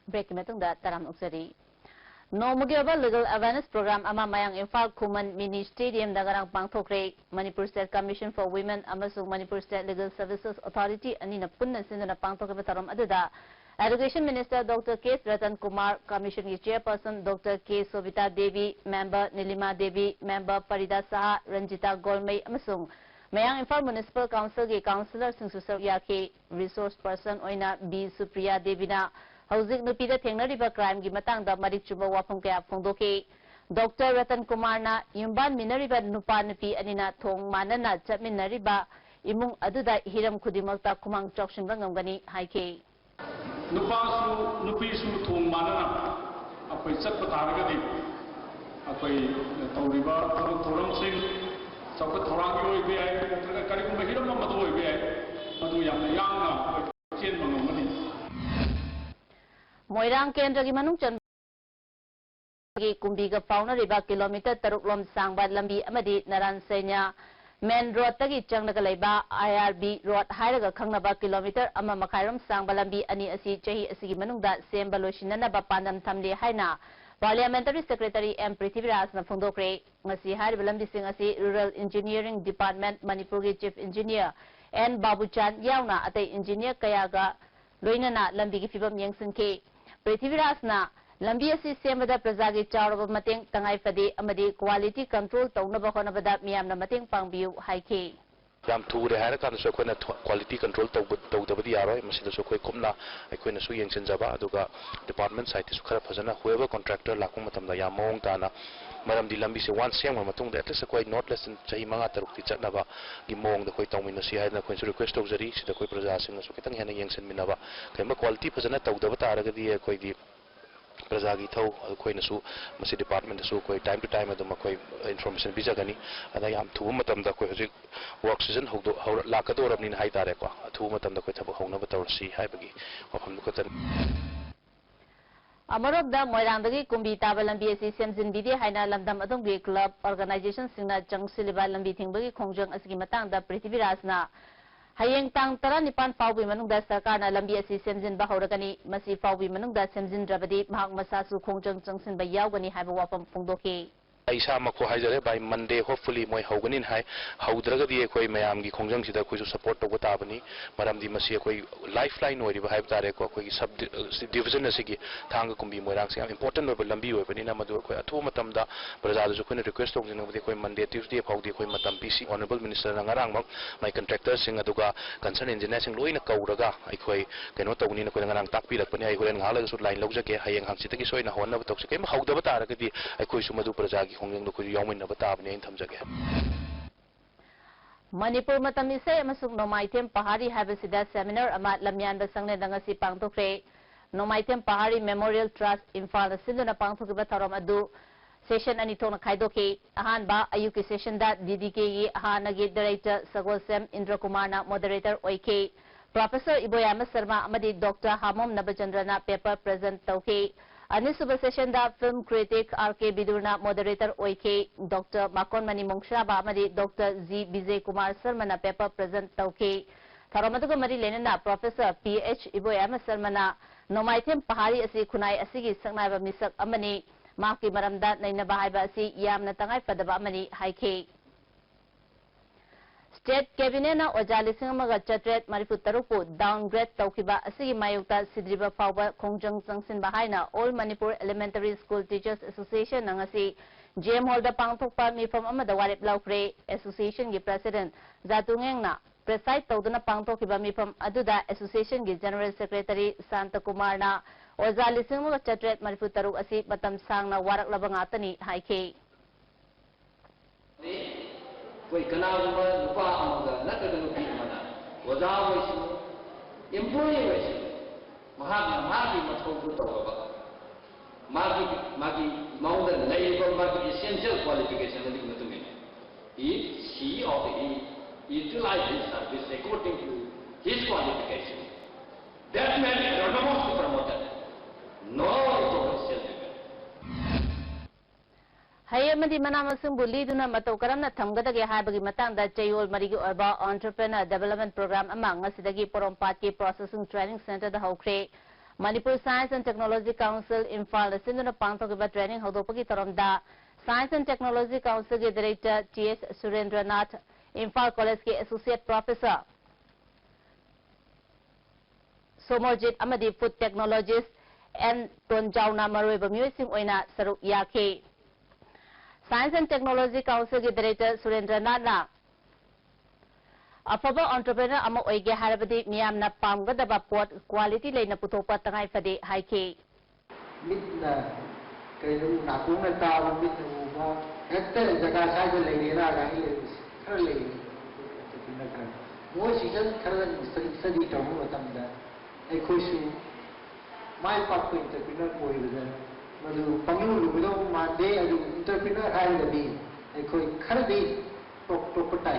Breakꯀꯤ ꯃꯇꯨꯡꯗ ꯇꯔꯥꯝꯅ ꯑꯣꯛꯆꯔꯤ꯫ ꯅꯣꯡꯃꯒꯤ ꯑꯣꯏꯕ Legal Awareness Program ꯑꯃ ꯃꯌꯥꯡ ꯏꯝꯐꯥꯜ ꯈꯨꯃꯟ Mini Stadiumꯗ ꯉꯔꯥꯡ ꯄꯥꯡꯊꯣꯛꯈ꯭ꯔꯦ꯫ Manipur State Commission for Women ꯑꯃꯁꯨꯡ Manipur State Legal Services Authority ꯑꯅꯤꯅ ꯄꯨꯟꯅ ꯁꯤꯟꯗꯨꯅ ꯄꯥꯡꯊꯣꯛꯈꯤꯕ ꯊꯧꯔꯝ ꯑꯗꯨꯗ Education Minister Doctor K Ratan Kumar, Commissionꯒꯤ Chairperson Doctor K Sobita Devi, Member Nilima Devi, Member Parida Saha, Ranjita Golmei ꯑꯃꯁꯨꯡ ꯃꯌꯥꯡ ꯏꯝꯐꯥꯜ Municipal Councilꯒꯤ Councillorꯁꯤꯡꯁꯨ ꯁꯔꯨꯛ ꯌꯥꯈꯤ꯫ Resource Person ꯑꯣꯏꯅ B Supriya Deviꯅ ꯍꯧꯖꯤꯛ ꯅꯨꯄꯤꯗ ꯊꯦꯡꯅꯔꯤꯕ crimeꯒꯤ ꯃꯇꯥꯡꯗ ꯃꯔꯤꯛ ꯆꯨꯝꯕ ꯋꯥꯐꯝ ꯀꯌꯥ ꯐꯣꯡꯗꯣꯛꯈꯤ꯫ Doctor Ratan Kumarꯅ ꯌꯨꯝꯕꯥꯟꯃꯤꯟꯅꯔꯤꯕ ꯅꯨꯄꯥ ꯅꯨꯄꯤ ꯑꯅꯤꯅ ꯊꯣꯡ ꯃꯥꯟꯅꯅ ꯆꯠꯃꯤꯟꯅꯔꯤꯕ ꯏꯃꯨꯡ ꯑꯗꯨꯗ ꯍꯤꯔꯝ ꯈꯨꯗꯤꯡꯃꯛꯇ ꯈꯨꯃꯥꯡ ꯆꯥꯎꯁꯤꯟꯕ ꯉꯝꯒꯅꯤ ꯍꯥꯏꯈꯤ꯫ ꯅꯨꯄꯥꯁꯨ ꯅꯨꯄꯤꯁꯨ ꯊꯣꯡ ꯃꯥꯟꯅꯅ ꯑꯩꯈꯣꯏ ꯆꯠꯄ ꯇꯥꯔꯒꯗꯤ ꯑꯩꯈꯣꯏ ꯇꯧꯔꯤꯕ ꯊꯕꯛ ꯊꯧꯔꯝꯁꯤꯡ ꯆꯥꯎꯈꯠ ꯊꯧꯔꯥꯡꯒꯤ ꯑꯣꯏꯕ ꯌꯥꯏ, ꯅꯠꯇ꯭ꯔꯒ ꯀꯔꯤꯒꯨꯝꯕ ꯍꯤꯔꯝ ꯑꯃꯗ ꯑꯣꯏꯕ ꯌꯥꯏ, ꯃꯗꯨ ꯌꯥꯝꯅ ꯌꯥꯡꯅ ꯑꯩꯈꯣꯏ ꯆꯦꯟꯕ ꯉꯝꯒꯅꯤ꯫ ꯃꯣꯏꯔꯥꯡ ꯀꯦꯟꯗ꯭ꯔꯒꯤ ꯃꯅꯨꯡ ꯆꯟꯕ ꯀꯨꯝꯕꯤꯒ ꯄꯥꯎꯅꯔꯤꯕ kilometre ꯇꯔꯨꯛ ꯂꯣꯝ ꯁꯥꯡꯕ ꯂꯝꯕꯤ ꯑꯃꯗꯤ ꯅꯔꯥꯟ ꯁꯩꯅ꯭ꯌꯥ main roadꯇꯒꯤ ꯆꯪꯂꯒ ꯂꯩꯕ I R B road ꯍꯥꯏꯔꯒ ꯈꯪꯅꯕ kilometre ꯑꯃ ꯃꯈꯥꯏꯔꯣꯝ ꯁꯥꯡꯕ ꯂꯝꯕꯤ ꯑꯅꯤ ꯑꯁꯤ ꯆꯍꯤ ꯑꯁꯤꯒꯤ ꯃꯅꯨꯡꯗ ꯁꯦꯝꯕ ꯂꯣꯏꯁꯤꯟꯅꯅꯕ ꯄꯥꯟꯗꯝ ꯊꯝꯂꯤ ꯍꯥꯏꯅ Parliamentary Secretary M ꯄ꯭ꯔꯤꯊꯤꯕꯤꯔꯥꯖꯅ ꯐꯣꯡꯗꯣꯛꯈ꯭ꯔꯦ꯫ ꯉꯁꯤ ꯍꯥꯏꯔꯤꯕ ꯂꯝꯕꯤꯁꯤꯡ ꯑꯁꯤ Rural Engineering Department ꯃꯅꯤꯄꯨꯔꯒꯤ Chief Engineer N ꯕꯥꯕꯨꯆꯥꯟ ꯌꯥꯎꯅ ꯑꯇꯩ engineer ꯀꯌꯥꯒ ꯂꯣꯏꯅꯅ ꯂꯝꯕꯤꯒꯤ ꯐꯤꯕꯝ ꯌꯦꯡꯁꯤꯟꯈꯤ꯫ ꯄ꯭ꯔꯤꯊꯤꯕꯤꯔꯥꯖꯅ ꯂꯝꯕꯤ ꯑꯁꯤ ꯁꯦꯝꯕꯗ ꯄ꯭ꯔꯖꯥꯒꯤ ꯆꯥꯎꯔꯕ ꯃꯇꯦꯡ ꯇꯉꯥꯏ ꯐꯗꯦ ꯑꯃꯗꯤ quality control ꯇꯧꯅꯕ ꯍꯣꯠꯅꯕꯗ ꯃꯤꯌꯥꯝꯅ ꯃꯇꯦꯡ ꯄꯥꯡꯕꯤꯌꯨ ꯍꯥꯏꯈꯤ꯫ ꯌꯥꯝ ꯊꯨꯔꯦ ꯍꯥꯏꯔ ꯀꯥꯟꯗꯁꯨ ꯑꯩꯈꯣꯏꯅ ꯊꯨ-, quality control ꯇꯧꯕ-, ꯇꯧꯗꯕꯗꯤ ꯌꯥꯔꯣꯏ꯫ ꯃꯁꯤꯗꯁꯨ ꯑꯩꯈꯣꯏ ꯀꯨꯞꯅ ꯑꯩꯈꯣꯏꯅꯁꯨ ꯌꯦꯡꯁꯤꯟꯖꯕ, ꯑꯗꯨꯒ department sideꯇꯁꯨ ꯈꯔ ꯐꯖꯅ whoever contractor ꯂꯥꯛꯄ ꯃꯇꯝꯗ ꯌꯥꯝ ꯃꯑꯣꯡ ꯇꯥꯅ, ꯃꯔꯝꯗꯤ ꯂꯝꯕꯤꯁꯦ once ꯁꯦꯝꯈ꯭ꯔ ꯃꯇꯨꯡꯗ at least ꯑꯩꯈꯣꯏ not less than ꯆꯍꯤ ꯃꯉꯥ ꯇꯔꯨꯛꯇꯤ ꯆꯠꯅꯕꯒꯤ ꯃꯑꯣꯡꯗ ꯑꯩꯈꯣꯏ ꯇꯧꯃꯤꯟꯅꯁꯤ ꯍꯥꯏꯗꯅ ꯑꯩꯈꯣꯏꯅꯁꯨ request ꯇꯧꯖꯔꯤ꯫ ꯁꯤꯗ ꯑꯩꯈꯣꯏ ꯄ꯭ꯔꯖꯥꯁꯤꯡꯅꯁꯨ ꯈꯤꯇꯪ ꯍꯦꯟꯅ ꯌꯦꯡꯁꯤꯟꯃꯤꯟꯅꯕ, ꯀꯔꯤꯒꯨꯝꯕ quality ꯐꯖꯅ ꯇꯧꯗꯕ ꯇꯥꯔꯒꯗꯤ ꯑꯩꯈꯣꯏꯗꯤ ꯄ꯭ꯔꯖꯥꯒꯤ ꯏꯊꯧ, ꯑꯩꯈꯣꯏꯅꯁꯨ ꯃꯁꯤ departmentꯇꯁꯨ ꯑꯩꯈꯣꯏ time to time ꯑꯗꯨꯝ ꯑꯩꯈꯣꯏ information ꯄꯤꯖꯒꯅꯤ꯫ ꯑꯗ ꯌꯥꯝ ꯊꯨꯕ ꯃꯇꯝꯗ ꯑꯩꯈꯣꯏ ꯍꯧꯖꯤꯛ work season ꯍꯧꯗꯣꯛ-, ꯍꯧꯔ-, ꯂꯥꯛꯀꯗꯧꯔꯕꯅꯤꯅ ꯍꯥꯏꯇꯥꯔꯦꯀꯣ, ꯑꯊꯨꯕ ꯃꯇꯝꯗ ꯑꯩꯈꯣꯏ ꯊꯕꯛ ꯍꯧꯅꯕ ꯇꯧꯔꯁꯤ ꯍꯥꯏꯕꯒꯤ ꯋꯥꯐꯝꯗꯨ ꯈꯛꯇꯅꯤ꯫ ꯑꯃꯔꯣꯝꯗ ꯃꯣꯏꯔꯥꯡꯗꯒꯤ ꯀꯨꯝꯕꯤ ꯇꯥꯕ ꯂꯝꯕꯤ ꯑꯁꯤ ꯁꯦꯝꯖꯤꯟꯕꯤꯗꯦ ꯍꯥꯏꯅ ꯂꯝꯗꯝ ꯑꯗꯨꯝꯒꯤ club organizationꯁꯤꯡꯅ ꯆꯪꯁꯤꯜꯂꯤꯕ ꯂꯝꯕꯤ ꯊꯤꯡꯕꯒꯤ ꯈꯣꯡꯖꯪ ꯑꯁꯤꯒꯤ ꯃꯇꯥꯡꯗ ꯄ꯭ꯔꯤꯊꯤꯕꯤꯔꯥꯖꯅ ꯍꯌꯦꯡ ꯇꯥꯡ ꯇꯔꯥꯅꯤꯄꯥꯟ ꯐꯥꯎꯕꯒꯤ ꯃꯅꯨꯡꯗ ꯁꯔꯀꯥꯔꯅ ꯂꯝꯕꯤ ꯑꯁꯤ ꯁꯦꯝꯖꯤꯟꯕ ꯍꯧꯔꯒꯅꯤ꯫ ꯃꯁꯤ ꯐꯥꯎꯕꯒꯤ ꯃꯅꯨꯡꯗ ꯁꯦꯝꯖꯤꯟꯗ꯭ꯔꯕꯗꯤ ꯃꯍꯥꯛ ꯃꯁꯥꯁꯨ ꯈꯣꯡꯖꯪ ꯆꯪꯁꯤꯟꯕ ꯌꯥꯎꯒꯅꯤ ꯍꯥꯏꯕ ꯋꯥꯐꯝ ꯐꯣꯡꯗꯣꯛꯈꯤ꯫ ꯑꯩ ꯏꯁꯥꯃꯛ ꯍꯥꯏꯖꯔꯦ, by Monday hopefully ꯃꯣꯏ ꯍꯧꯒꯅꯤꯅ ꯍꯥꯏ꯫ ꯍꯧꯗ꯭ꯔꯒꯗꯤ ꯑꯩꯈꯣꯏ ꯃꯌꯥꯝꯒꯤ ꯈꯣꯡꯖꯪꯁꯤꯗ ꯑꯩꯈꯣꯏꯁꯨ support ꯇꯧꯕ ꯇꯥꯕꯅꯤ꯫ ꯃꯔꯝꯗꯤ ꯃꯁꯤ ꯑꯩꯈꯣꯏ lifeline ꯑꯣꯏꯔꯤꯕ ꯍꯥꯏꯕ ꯇꯥꯔꯦꯀꯣ, ꯑꯩꯈꯣꯏꯒꯤ sub division ꯑꯁꯤꯒꯤ ꯊꯥꯡꯒ ꯀꯨꯝꯕꯤ ꯃꯣꯏꯔꯥꯡꯁꯦ ꯌꯥꯝ important ꯑꯣꯏꯕ ꯂꯝꯕꯤ ꯑꯣꯏꯕꯅꯤꯅ, ꯃꯗꯨ ꯑꯩꯈꯣꯏ ꯑꯊꯨꯕ ꯃꯇꯝꯗ ꯄ꯭ꯔꯖꯥꯗꯁꯨ ꯑꯩꯈꯣꯏꯅ request ꯇꯧꯖꯅꯤꯡꯕꯗꯤ ꯑꯩꯈꯣꯏ Monday Tuesday ꯐꯥꯎꯗꯤ ꯑꯩꯈꯣꯏ ꯃꯇꯝ ꯄꯤꯁꯤ꯫ Honourable Minister ꯅ ꯉꯔꯥꯡꯃꯛ ꯃꯥꯏ contractor ꯁꯤꯡ ꯑꯗꯨꯒ concern engineer ꯁꯤꯡ ꯂꯣꯏꯅ ꯀꯧꯔꯒ ꯑꯩꯈꯣꯏ ꯀꯩꯅꯣ ꯇꯧꯒꯅꯤꯅ ꯑꯩꯈꯣꯏꯗ ꯉꯔꯥꯡ ꯇꯥꯛꯄꯤꯔꯛꯄꯅꯤ꯫ ꯑꯩ ꯍꯣꯔꯦꯟ ꯉꯥꯏꯍꯥꯛ ꯂꯩꯔꯒꯁꯨ line ꯂꯧꯖꯒꯦ꯫ ꯍꯌꯦꯡ ꯍꯪꯆꯤꯠꯇꯒꯤ ꯁꯣꯏꯅ ꯍꯧꯅꯕ ꯇꯧꯁꯤ꯫ ꯀꯔꯤꯒꯨꯝꯕ ꯍꯧꯗꯕ ꯇꯥꯔꯒꯗꯤ ꯑꯩꯈꯣꯏꯁꯨ ꯃꯗꯨ ꯄ꯭ꯔꯖꯥꯒꯤ ꯈꯣꯡꯖꯪꯗ ꯑꯩꯈꯣꯏꯁꯨ ꯌꯥꯎꯃꯤꯟꯅꯕ ꯇꯥꯕꯅꯤ ꯍꯥꯏꯅ ꯊꯝꯖꯒꯦ꯫ ꯃꯅꯤꯄꯨꯔ ꯃꯇꯝ ꯏꯁꯩ ꯑꯃꯁꯨꯡ ꯅꯣꯡꯃꯥꯏꯊꯦꯝ ꯄꯍꯥꯔꯤ ꯍꯥꯏꯕꯁꯤꯗ seminar ꯑꯃ ꯂꯝꯌꯥꯟꯕ ꯁꯪꯂꯦꯟꯗ ꯉꯁꯤ ꯄꯥꯡꯊꯣꯛꯈ꯭ꯔꯦ꯫ ꯅꯣꯡꯃꯥꯏꯊꯦꯝ ꯄꯍꯥꯔꯤ Memorial Trust ꯏꯝꯐꯥꯜꯅ ꯁꯤꯟꯗꯨꯅ ꯄꯥꯡꯊꯣꯛꯈꯤꯕ ꯊꯧꯔꯝ ꯑꯗꯨ session ꯑꯅꯤ ꯊꯣꯛꯅ ꯈꯥꯏꯗꯣꯛꯈꯤ꯫ ꯑꯍꯥꯟꯕ ꯑꯌꯨꯛꯀꯤ session ꯗ D D K ꯒꯤ ꯍꯥꯟꯅꯒꯤ director ꯁꯒꯣꯜꯁꯦꯝ ꯏꯟꯗ꯭ꯔ ꯀꯨꯃꯥꯔꯅ moderator ꯑꯣꯏꯈꯤ꯫ Professor ꯏꯕꯣꯌꯥꯏꯃ ꯁꯔꯃ ꯑꯃꯗꯤ Doctor ꯍꯥꯃꯣꯝ ꯅꯕꯆꯟꯗ꯭ꯔꯅ paper present ꯇꯧꯈꯤ꯫ ꯑꯅꯤꯁꯨꯕ session ꯗ film critic R K ꯕꯤꯗꯨꯔꯅ moderator ꯑꯣꯏꯈꯤ꯫ Doctor ꯃꯥꯀꯣꯟꯃꯅꯤ ꯃꯣꯡꯁ꯭ꯔꯥꯕ ꯑꯃꯗꯤ Doctor G Bijay Kumar ꯁꯔꯃꯅ paper present ꯇꯧꯈꯤ꯫ ꯊꯧꯔꯝ ꯑꯗꯨꯒ ꯃꯔꯤ ꯂꯩꯅꯅ Professor P H ꯏꯕꯣꯌꯥꯏꯃ ꯁꯔꯃꯅ ꯅꯣꯡꯃꯥꯏꯊꯦꯝ ꯄꯍꯥꯔꯤ ꯑꯁꯤ ꯈꯨꯟꯅꯥꯏ ꯑꯁꯤꯒꯤ ꯁꯛꯅꯥꯏꯕ ꯃꯤꯁꯛ ꯑꯃꯅꯤ, ꯃꯍꯥꯛꯀꯤ ꯃꯔꯝꯗ ꯅꯩꯅꯕ ꯍꯥꯏꯕ ꯑꯁꯤ ꯌꯥꯝꯅ ꯇꯉꯥꯏ ꯐꯗꯕ ꯑꯃꯅꯤ ꯍꯥꯏꯈꯤ꯫ State Cabinet ꯅ ꯑꯣꯖꯥ ꯂꯤꯁꯤꯡ ꯑꯃꯒ ꯆꯥꯇ꯭ꯔꯦꯠ ꯃꯔꯤꯐꯨ ꯇꯔꯨꯛ ꯄꯨ downgrade ꯇꯧꯈꯤꯕ ꯑꯁꯤꯒꯤ ꯃꯥꯌꯣꯛꯇ ꯁꯤꯗ꯭ꯔꯤꯕ ꯐꯥꯎꯕ ꯈꯣꯡꯖꯪ ꯆꯪꯁꯤꯟꯕ ꯍꯥꯏꯅ All Manipur Elementary School Teachers Association ꯅ ꯉꯁꯤ J M Hall ꯗ ꯄꯥꯡꯊꯣꯛꯄ ꯃꯤꯐꯝ ꯑꯃꯗ ꯋꯥꯔꯦꯞ ꯂꯧꯈ꯭ꯔꯦ꯫ Association ꯒꯤ President ꯖꯥꯇꯨꯉꯦꯡꯅ preside ꯇꯧꯗꯨꯅ ꯄꯥꯡꯊꯣꯛꯈꯤꯕ ꯃꯤꯐꯝ ꯑꯗꯨꯗ Association ꯒꯤ General Secretary ꯁꯥꯟꯇ ꯀꯨꯃꯥꯔꯅ ꯑꯣꯖꯥ ꯂꯤꯁꯤꯡ ꯑꯃꯒ ꯆꯥꯇ꯭ꯔꯦꯠ ꯃꯔꯤꯐꯨ ꯇꯔꯨꯛ ꯑꯁꯤ ꯃꯇꯝ ꯁꯥꯡꯅ ꯋꯥꯔꯛꯂꯕ ꯉꯥꯛꯇꯅꯤ ꯍꯥꯏꯈꯤ꯫ ꯑꯩꯈꯣꯏ ꯀꯅꯥꯒꯨꯝꯕ ꯅꯨꯄꯥ ꯑꯃꯒ ꯅꯠꯇ꯭ꯔꯒ ꯅꯨꯄꯤ ꯑꯃꯅ ꯑꯣꯖꯥ ꯑꯣꯏꯁꯅꯨ, employee ꯑꯣꯏꯁꯅꯨ, ꯃꯍꯥꯛꯅ ꯃꯥꯒꯤ ꯃꯊꯧꯗꯨ ꯇꯧꯔꯕ, ꯃꯥꯒꯤ, ꯃꯥꯒꯤ ꯃꯉꯣꯟꯗ ꯂꯩꯔꯤꯕ ꯃꯥꯒꯤ essential qualification ꯑꯗꯨꯒꯤ ꯃꯇꯨꯡ ꯏꯟꯅ, if she or he utilize his service according to his qualification, that man is automatically promoted. No autonomous self-dependent. ꯍꯌꯦꯡ ꯑꯃꯗꯤ ꯃꯅꯥ ꯃꯁꯤꯡꯕꯨ ꯂꯤꯗꯨꯅ ꯃꯇꯧ ꯀꯔꯝꯅ ꯊꯝꯒꯗꯒꯦ ꯍꯥꯏꯕꯒꯤ ꯃꯇꯥꯡꯗ ꯆꯌꯣꯜ ꯃꯔꯤꯒꯤ ꯑꯣꯏꯕ Entrepreneur Development Program ꯑꯃ ꯉꯁꯤꯗꯒꯤ ꯄꯣꯔꯣꯝꯄꯥꯠꯀꯤ Processing Training Centreꯗ ꯍꯧꯈ꯭ꯔꯦ꯫ Manipur Science and Technology Council ꯏꯝꯐꯥꯜꯅ ꯁꯤꯟꯗꯨꯅ ꯄꯥꯡꯊꯣꯛꯈꯤꯕ training ꯍꯧꯗꯣꯛꯄꯒꯤ ꯊꯧꯔꯝꯗ Science and Technology Councilꯒꯤ Director T S ꯁꯨꯔꯦꯟꯗ꯭ꯔꯅꯥꯊ, Imphal Collegeꯀꯤ Associate Professor ꯁꯣꯃꯔꯖꯤꯠ ꯑꯃꯗꯤ Food Technologist ꯑꯦꯟ ꯇꯣꯟꯖꯥꯎꯅ ꯃꯔꯨꯑꯣꯏꯕ ꯃꯤꯑꯣꯏꯁꯤꯡ ꯑꯣꯏꯅ ꯁꯔꯨꯛ ꯌꯥꯈꯤ꯫ Science and Technology Councilꯒꯤ Director ꯁꯨꯔꯦꯟꯗ꯭ꯔꯅꯥꯊꯅ ꯑꯐꯕ entrepreneur ꯑꯃ ꯑꯣꯏꯒꯦ ꯍꯥꯏꯔꯕꯗꯤ ꯃꯤꯌꯥꯝꯅ ꯄꯥꯝꯒꯗꯕ ꯄꯣꯠ quality ꯂꯩꯅ ꯄꯨꯊꯣꯛꯄ ꯇꯉꯥꯏ ꯐꯗꯦ ꯍꯥꯏꯈꯤ꯫ ꯃꯤꯠꯅ ꯀꯩꯅꯣ ꯅꯥꯀꯣꯡꯅ ꯇꯥꯕ, ꯃꯤꯠꯅ ꯎꯕ, ꯍꯦꯛꯇ ꯖꯒꯥ ꯁ꯭ꯋꯥꯏꯗ ꯂꯩꯔꯦꯅ ꯀꯥꯏꯅ ꯂꯩꯕꯁꯦ ꯈꯔ ꯂꯩꯔꯦ꯫ Entrepreneur ꯈꯔ, ꯃꯣꯏꯁꯤꯡꯁꯦ ꯈꯔ study ꯇꯧꯕ ꯃꯇꯝꯗ ꯑꯩꯈꯣꯏꯁꯨ ꯃꯥꯏ ꯄꯥꯛꯄ entrepreneur ꯑꯣꯏꯕꯗ ꯃꯗꯨ ꯄꯪꯂꯨ ꯂꯨꯒꯗꯧꯕ ꯃꯥꯟꯗꯦ꯫ ꯑꯗꯨ entrepreneur ꯍꯥꯏꯔꯒꯗꯤ ꯑꯩꯈꯣꯏ ꯈꯔꯗꯤ ꯇꯣꯞ ꯇꯣꯞꯄ ꯇꯥꯏ꯫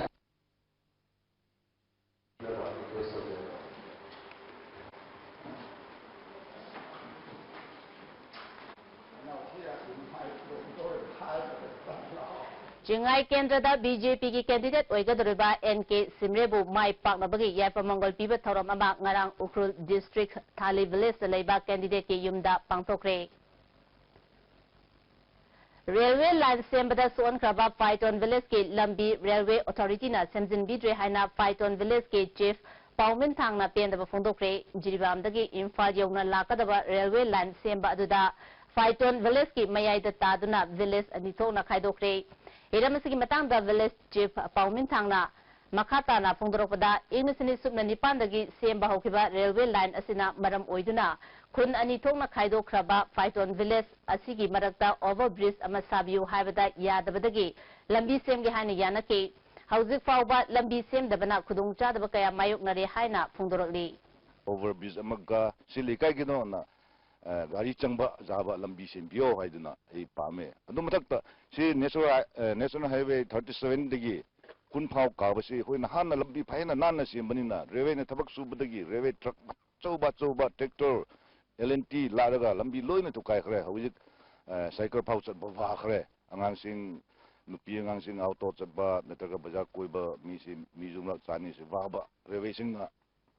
ꯆꯤꯡꯉꯥꯏ ꯀꯦꯟꯗ꯭ꯔꯗ BJPꯒꯤ candidate ꯑꯣꯏꯒꯗꯧꯔꯤꯕ N K ꯁꯤꯝꯔꯦꯕꯨ ꯃꯥꯏ ꯄꯥꯛꯅꯕꯒꯤ ꯌꯥꯏꯐ ꯃꯪꯒꯣꯜ ꯄꯤꯕ ꯊꯧꯔꯝ ꯑꯃ ꯉꯔꯥꯡ ꯎꯈ꯭ꯔꯨꯜ district ꯊꯥꯂꯤ villageꯇ ꯂꯩꯕ candidateꯀꯤ ꯌꯨꯝꯗ ꯄꯥꯡꯊꯣꯛꯈ꯭ꯔꯦ꯫ Railway line ꯁꯦꯝꯕꯗ ꯁꯣꯛꯍꯟꯈ꯭ꯔꯕ ꯐꯥꯏꯇꯣꯟ villageꯀꯤ ꯂꯝꯕꯤ railway authorityꯅ ꯁꯦꯝꯖꯤꯟꯕꯤꯗ꯭ꯔꯦ ꯍꯥꯏꯅ ꯐꯥꯏꯇꯣꯟ villageꯀꯤ chief ꯄꯥꯎꯃꯤꯟꯊꯥꯡꯅ ꯄꯦꯟꯗꯕ ꯐꯣꯡꯗꯣꯛꯈ꯭ꯔꯦ꯫ ꯖꯤꯔꯤꯕꯥꯝꯗꯒꯤ ꯏꯝꯐꯥꯜ ꯌꯧꯅ ꯂꯥꯛꯀꯗꯕ railway line ꯁꯦꯝꯕ ꯑꯗꯨꯗ ꯐꯥꯏꯇꯣꯟ villageꯀꯤ ꯃꯌꯥꯏꯗ ꯇꯥꯗꯨꯅ village ꯑꯅꯤ ꯊꯣꯛꯅ ꯈꯥꯏꯗꯣꯛꯈ꯭ꯔꯦ꯫ ꯍꯤꯔꯝ ꯑꯁꯤꯒꯤ ꯃꯇꯥꯡꯗ village chief ꯄꯥꯎꯃꯤꯟꯊꯥꯡꯅ ꯃꯈꯥ ꯇꯥꯅ ꯐꯣꯡꯗꯣꯔꯛꯄꯗ, ꯏꯪ ꯂꯤꯁꯤꯡ ꯑꯅꯤ ꯁꯨꯞꯅ ꯅꯤꯄꯥꯟꯗꯒꯤ ꯁꯦꯝꯕ ꯍꯧꯈꯤꯕ railway line ꯑꯁꯤꯅ ꯃꯔꯝ ꯑꯣꯏꯗꯨꯅ ꯈꯨꯟ ꯑꯅꯤ ꯊꯣꯛꯅ ꯈꯥꯏꯗꯣꯛꯈ꯭ꯔꯕ ꯐꯥꯏꯇꯣꯟ village ꯑꯁꯤꯒꯤ ꯃꯔꯛꯇ over bridge ꯑꯃ ꯁꯥꯕꯤꯌꯨ ꯍꯥꯏꯕꯗ ꯌꯥꯗꯕꯗꯒꯤ ꯂꯝꯕꯤ ꯁꯦꯝꯒꯦ ꯍꯥꯏꯅ ꯌꯥꯅꯈꯤ꯫ ꯍꯧꯖꯤꯛ ꯐꯥꯎꯕ ꯂꯝꯕꯤ ꯁꯦꯝꯗꯕꯅ ꯈꯨꯗꯣꯡꯆꯥꯗꯕ ꯀꯌꯥ ꯃꯥꯌꯣꯛꯅꯔꯦ ꯍꯥꯏꯅ ꯐꯣꯡꯗꯣꯔꯛꯂꯤ꯫ Over bridge ꯑꯃꯒ ꯁꯤ ꯂꯩꯀꯥꯏꯒꯤꯗꯣꯅ, ꯑ, ꯒꯥꯔꯤ ꯆꯪꯕ ꯌꯥꯕ ꯂꯝꯕꯤ ꯁꯦꯝꯕꯤꯌꯣ ꯍꯥꯏꯗꯨꯅ ꯑꯩ ꯄꯥꯝꯃꯦ꯫ ꯑꯗꯨ ꯃꯊꯛꯇ ꯁꯤ national, ꯑ, National Highway thirty sevenꯗꯒꯤ ꯈꯨꯟ ꯐꯥꯎ ꯀꯥꯕꯁꯤ ꯑꯩꯈꯣꯏꯅ ꯍꯥꯟꯅ ꯂꯝꯕꯤ ꯐꯖꯅ ꯅꯥꯟꯅ ꯁꯦꯝꯕꯅꯤꯅ railwayꯅ ꯊꯕꯛ ꯁꯨꯕꯗꯒꯤ railway truck ꯑꯆꯧꯕ ꯑꯆꯧꯕ tractor, L and T ꯂꯥꯛꯂꯒ ꯂꯝꯕꯤ ꯂꯣꯏꯅ ꯊꯨꯒꯥꯏꯈ꯭ꯔꯦ꯫ ꯍꯧꯖꯤꯛ, ꯑ, cycle ꯐꯥꯎ ꯆꯠꯄ ꯐꯥꯈ꯭ꯔꯦ꯫ ꯑꯉꯥꯡꯁꯤꯡ, ꯅꯨꯄꯤ ꯑꯉꯥꯡꯁꯤꯡ ꯑꯥꯎꯠꯗꯣꯔ ꯆꯠꯄ ꯅꯠꯇ꯭ꯔꯒ ꯕꯖꯥꯔ ꯀꯣꯏꯕ ꯃꯤꯁꯤ ꯃ꯭ꯌꯨꯖꯤꯌꯝ ꯂꯥꯛ ꯆꯥꯅꯤꯁꯤ ꯋꯥꯕ ꯔꯦꯜꯋꯦꯁꯤꯡꯅ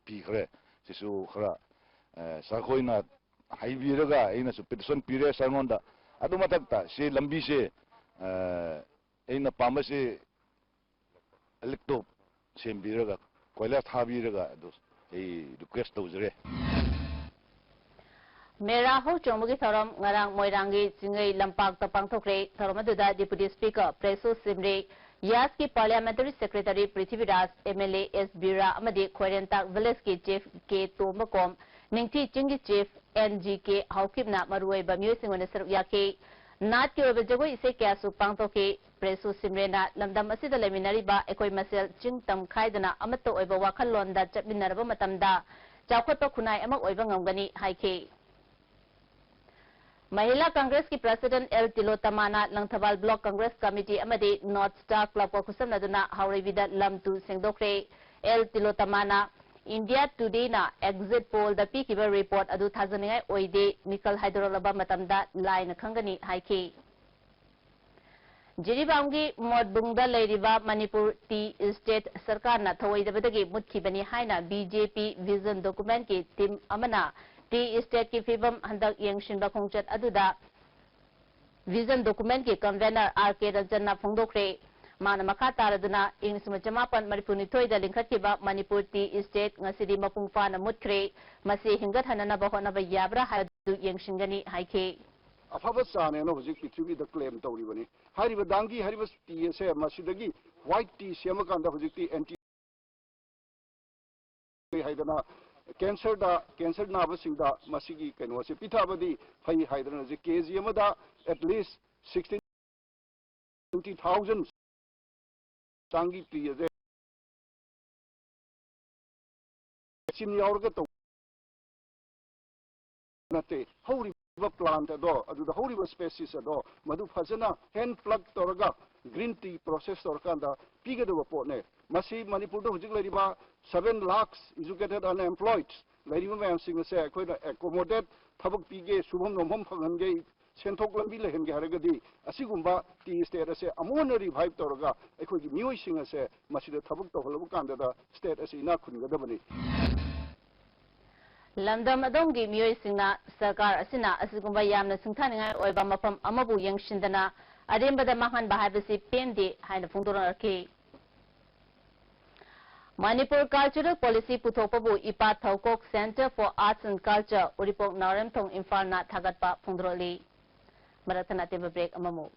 ꯄꯤꯈ꯭ꯔꯦ꯫ ꯁꯤꯁꯨ ꯈꯔ, ꯑ, ꯁꯥꯔ ꯈꯣꯏꯅ ꯍꯥꯏꯕꯤꯔꯒ ꯑꯩꯅꯁꯨ ꯄꯤꯇꯤꯁꯟ ꯄꯤꯔꯦ ꯁꯥꯔꯉꯣꯟꯗ꯫ ꯑꯗꯨ ꯃꯊꯛꯇ ꯁꯤ ꯂꯝꯕꯤꯁꯦ, ꯑ, ꯑꯩꯅ ꯄꯥꯝꯕꯁꯤ ꯏꯂꯦꯛꯇꯣꯞ ꯁꯦꯝꯕꯤꯔꯒ, ꯀꯣꯏꯂꯥꯁ ꯊꯥꯕꯤꯔꯒ ꯑꯗꯨ ꯑꯩ ꯔꯤꯀ꯭ꯋꯦꯁ ꯇꯧꯖꯔꯦ꯫ ꯃꯦꯔꯥ ꯍꯧ ꯆꯣꯡꯕꯒꯤ ꯊꯧꯔꯝ ꯉꯔꯥꯡ ꯃꯣꯏꯔꯥꯡꯒꯤ ꯆꯤꯡꯉꯩ ꯂꯝꯄꯥꯛꯇ ꯄꯥꯡꯊꯣꯛꯈ꯭ꯔꯦ꯫ ꯊꯧꯔꯝ ꯑꯗꯨꯗ Deputy Speaker ꯄ꯭ꯔꯦꯁꯣ ꯁꯤꯝꯔꯦ, ꯌꯥꯁꯀꯤ Parliamentary Secretary Prithviraj, MLA ꯑꯦꯁ ꯕꯤꯔꯥ ꯑꯃꯗꯤ ꯈ꯭ꯋꯥꯏꯔꯦꯟꯇꯥꯛ ꯚꯤꯂꯦꯖꯀꯤ ꯆꯤꯐ ꯀꯦ ꯇꯣꯝꯕꯀꯣꯝ, ꯅꯤꯡꯊꯤ ꯆꯤꯡꯒꯤ ꯆꯤꯐ ꯑꯦꯟ ꯖꯤ ꯀꯦ ꯍꯥꯎꯀꯤꯞꯅ ꯃꯔꯨꯑꯣꯏꯕ ꯃꯤꯑꯣꯏꯁꯤꯡ ꯑꯣꯏꯅ ꯁꯔꯨꯛ ꯌꯥꯈꯤ꯫ ꯅꯥꯠꯀꯤ ꯑꯣꯏꯕ ꯖꯒꯣꯏ ꯏꯁꯩ ꯀꯌꯥꯁꯨ ꯄꯥꯡꯊꯣꯛꯈꯤ꯫ ꯄ꯭ꯔꯦꯁꯣ ꯁꯤꯝꯔꯦꯅ ꯂꯝꯗꯝ ꯑꯁꯤꯗ ꯂꯩꯃꯤꯟꯅꯔꯤꯕ ꯑꯩꯈꯣꯏ ꯃꯁꯦꯜ ꯆꯤꯡ ꯇꯝ ꯈꯥꯏꯗꯅ ꯑꯃꯠꯇ ꯑꯣꯏꯕ ꯋꯥꯈꯜꯂꯣꯟꯗ ꯆꯠꯃꯤꯟꯅꯔꯕ ꯃꯇꯝꯗ ꯆꯥꯎꯈꯠꯄ ꯈꯨꯟꯅꯥꯏ ꯑꯃ ꯑꯣꯏꯕ ꯉꯝꯒꯅꯤ ꯍꯥꯏꯈꯤ꯫ ꯃꯍꯤꯂꯥ ꯀꯪꯒ꯭ꯔꯦꯁꯀꯤ ꯄ꯭ꯔꯁꯤꯗꯦꯟꯠ ꯑꯦꯜ ꯇꯤꯂꯣꯇꯃꯥꯅ ꯂꯪꯊꯕꯥꯜ ꯕ꯭ꯂꯣꯛ ꯀꯪꯒ꯭ꯔꯦꯁ ꯀꯃꯤꯇꯤ ꯑꯃꯗꯤ ꯅꯣꯔꯠ ꯁ꯭ꯇꯥꯔ ꯀ꯭ꯂꯕꯀ ꯈꯨꯠꯁꯝꯅꯗꯨꯅ ꯍꯥꯎꯔꯩꯕꯤꯗ ꯂꯝ ꯇꯨ ꯁꯦꯡꯗꯣꯛꯈ꯭ꯔꯦ꯫ ꯑꯦꯜ ꯇꯤꯂꯣꯇꯃꯥꯅ ꯏꯟꯗꯤꯌꯥ ꯇꯨꯗꯦꯅ ꯑꯦꯛꯖꯤꯠ ꯄꯣꯜꯗ ꯄꯤꯈꯤꯕ ꯔꯤꯄꯣꯔꯠ ꯑꯗꯨ ꯊꯥꯖꯅꯤꯡꯉꯥꯏ ꯑꯣꯏꯗꯦ, ꯃꯤꯈꯜ ꯍꯥꯏꯗꯣꯔꯛꯂꯕ ꯃꯇꯝꯗ ꯂꯥꯏꯅ ꯈꯪꯒꯅꯤ ꯍꯥꯏꯈꯤ꯫ ꯖꯤꯔꯤꯕꯥꯝꯒꯤ ꯃꯣꯠꯕꯨꯡꯗ ꯂꯩꯔꯤꯕ ꯃꯅꯤꯄꯨꯔ ꯇꯤ ꯏꯁꯇꯦꯠ ꯁꯔꯀꯥꯔꯅ ꯊꯧꯑꯣꯏꯗꯕꯗꯒꯤ ꯃꯨꯠꯈꯤꯕꯅꯤ ꯍꯥꯏꯅ ꯕꯤ ꯖꯦ ꯄꯤ ꯚꯤꯖꯟ ꯗꯣꯀꯨꯃꯦꯟꯠꯀꯤ ꯇꯤꯝ ꯑꯃꯅ ꯇꯤ ꯏꯁꯇꯦꯠꯀꯤ ꯐꯤꯕꯝ ꯍꯟꯗꯛ ꯌꯦꯡꯁꯤꯟꯕ ꯈꯣꯡꯆꯠ ꯑꯗꯨꯗ ꯚꯤꯖꯟ ꯗꯣꯀꯨꯃꯦꯟꯠꯀꯤ ꯀꯟꯚꯦꯅꯔ ꯑꯥꯔ ꯀꯦ ꯔꯟꯖꯟꯅ ꯐꯣꯡꯗꯣꯛꯈ꯭ꯔꯦ꯫ ꯃꯥꯅ ꯃꯈꯥ ꯇꯥꯔꯗꯨꯅ ꯏꯪ ꯂꯤꯁꯤꯡ ꯑꯃ ꯆꯃꯥꯄꯟ ꯃꯔꯤꯐꯨ ꯅꯤꯊꯣꯏꯗ ꯂꯤꯡꯈꯠꯈꯤꯕ ꯃꯅꯤꯄꯨꯔ ꯇꯤ ꯏꯁꯇꯦꯠ ꯉꯁꯤꯗꯤ ꯃꯄꯨꯡ ꯐꯥꯅ ꯃꯨꯠꯈ꯭ꯔꯦ꯫ ꯃꯁꯤ ꯍꯤꯡꯒꯠꯍꯟꯅꯅꯕ ꯍꯣꯠꯅꯕ ꯌꯥꯕ꯭ꯔꯥ ꯍꯥꯏꯕꯗꯨ ꯌꯦꯡꯁꯤꯟꯒꯅꯤ ꯍꯥꯏꯈꯤ꯫ ꯑꯐꯕ ꯆꯥꯅꯦꯅ ꯍꯧꯖꯤꯛ ꯄ꯭ꯔꯤꯊꯤꯕꯤꯗ ꯀ꯭ꯂꯦꯝ ꯇꯧꯔꯤꯕꯅꯤ꯫ ꯍꯥꯏꯔꯤꯕ ꯗꯥꯡꯒꯤ ꯍꯥꯏꯔꯤꯕ ꯇꯤ ꯑꯁꯦ ꯃꯁꯤꯗꯒꯤ ꯋꯥꯏꯠ ꯇꯤ ꯁꯦꯝꯃꯀꯥꯟꯗ ꯍꯧꯖꯤꯛꯇꯤ ꯑꯦꯟꯇꯤ ꯍꯥꯏꯗꯅ ꯀꯦꯟꯁꯔꯗ, ꯀꯦꯟꯁꯔ ꯅꯥꯕꯁꯤꯡꯗ ꯃꯁꯤꯒꯤ ꯀꯩꯅꯣꯁꯦ ꯄꯤꯊꯛꯑꯕꯗꯤ ꯐꯩ ꯍꯥꯏꯗꯅ ꯍꯧꯖꯤꯛ ꯀꯦ ꯖꯤ ꯑꯃꯗ at least sixteen, twenty thousand ꯆꯥꯡꯒꯤ ꯇꯤ ꯑꯁꯦ ꯆꯤꯟ ꯌꯥꯎꯔꯒ ꯇꯧ ꯅꯠꯇꯦ꯫ ꯍꯧꯔꯤꯕ ꯄ꯭ꯂꯥꯟꯠ ꯑꯗꯣ, ꯑꯗꯨꯗ ꯍꯧꯔꯤꯕ ꯁ꯭ꯄꯦꯁꯤꯁ ꯑꯗꯣ, ꯃꯗꯨ ꯐꯖꯅ ꯍꯦꯟ ꯄ꯭ꯂꯛ ꯇꯧꯔꯒ ꯒ꯭ꯔꯤꯟ ꯇꯤ ꯄ꯭ꯔꯣꯁꯦꯁ ꯇꯧꯔꯀꯥꯟꯗ ꯄꯤꯒꯗꯕ ꯄꯣꯠꯅꯦ꯫ ꯃꯁꯤ ꯃꯅꯤꯄꯨꯔꯗ ꯍꯧꯖꯤꯛ ꯂꯩꯔꯤꯕ seven lakhs educated unemployed ꯂꯩꯔꯤꯕ ꯃꯌꯥꯝꯁꯤꯡ ꯑꯁꯦ ꯑꯩꯈꯣꯏꯅ ꯑꯦꯀꯣꯃꯣꯗꯦꯠ, ꯊꯕꯛ ꯄꯤꯒꯦ, ꯁꯨꯐꯝ ꯅꯣꯝꯐꯝ ꯐꯪꯍꯟꯒꯦ, ꯁꯦꯟꯊꯣꯛ ꯂꯝꯕꯤ ꯂꯩꯍꯟꯒꯦ ꯍꯥꯏꯔꯒꯗꯤ ꯑꯁꯤꯒꯨꯝꯕ ꯇꯤ ꯏꯁꯇꯦꯠ ꯑꯁꯦ ꯑꯃꯨꯛ ꯍꯟꯅ ꯔꯤꯚꯥꯏꯚ ꯇꯧꯔꯒ ꯑꯩꯈꯣꯏꯒꯤ ꯃꯤꯑꯣꯏꯁꯤꯡ ꯑꯁꯦ ꯃꯁꯤꯗ ꯊꯕꯛ ꯇꯧꯍꯜꯂꯕ ꯀꯥꯟꯗꯗ ꯁ꯭ꯇꯦꯠ ꯑꯁꯤ ꯏꯅꯥꯛ ꯈꯨꯟꯒꯗꯕꯅꯤ꯫ ꯂꯝꯗꯝ ꯑꯗꯣꯝꯒꯤ ꯃꯤꯑꯣꯏꯁꯤꯡꯅ ꯁꯔꯀꯥꯔ ꯑꯁꯤꯅ ꯑꯁꯤꯒꯨꯝꯕ ꯌꯥꯝꯅ ꯁꯤꯡꯊꯥꯅꯤꯡꯉꯥꯏ ꯑꯣꯏꯕ ꯃꯐꯝ ꯑꯃꯕꯨ ꯌꯦꯡꯁꯤꯟꯗꯅ ꯑꯔꯦꯝꯕꯗ ꯃꯥꯡꯍꯟꯕ ꯍꯥꯏꯕꯁꯤ ꯄꯦꯟꯗꯦ ꯍꯥꯏꯅ ꯐꯣꯡꯗꯣꯔꯛꯈꯤ꯫ ꯃꯅꯤꯄꯨꯔ ꯀꯜꯆꯔꯦꯜ ꯄꯣꯂꯤꯁꯤ ꯄꯨꯊꯣꯛꯄꯕꯨ ꯏꯄꯥ ꯊꯧꯀꯣꯛ Centre for Arts and Culture, ꯎꯔꯤꯄꯣꯛ ꯅꯥꯎꯔꯦꯝꯊꯣꯡ, ꯏꯝꯐꯥꯜꯅ ꯊꯥꯒꯠꯄ ꯐꯣꯡꯗꯣꯔꯛꯂꯤ꯫ ꯃꯔꯛ ꯊꯠꯅ ꯑꯇꯦꯟꯕ ꯕ꯭ꯔꯦꯛ ꯑꯃꯃꯨꯛ꯫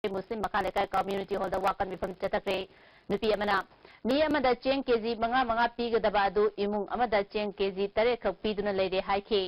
ꯃꯨꯁꯂꯤꯝ ꯃꯈꯥ ꯂꯩꯀꯥꯏ ꯀꯝꯃ꯭ꯌꯨꯅꯤꯇꯤ ꯍꯣꯜꯗ ꯋꯥꯀꯠ ꯃꯤꯐꯝ ꯆꯠꯊꯈ꯭ꯔꯦ꯫ ꯅꯨꯄꯤ ꯑꯃꯅ ꯃꯤ ꯑꯃꯗ ꯆꯦꯡ ꯀꯦꯖꯤ ꯃꯉꯥ ꯃꯉꯥ ꯄꯤꯒꯗꯕ ꯑꯗꯨ ꯏꯃꯨꯡ ꯑꯃꯗ ꯆꯦꯡ ꯀꯦꯖꯤ ꯇꯔꯦꯠ ꯈꯛ ꯄꯤꯗꯨꯅ ꯂꯩꯔꯦ ꯍꯥꯏꯈꯤ꯫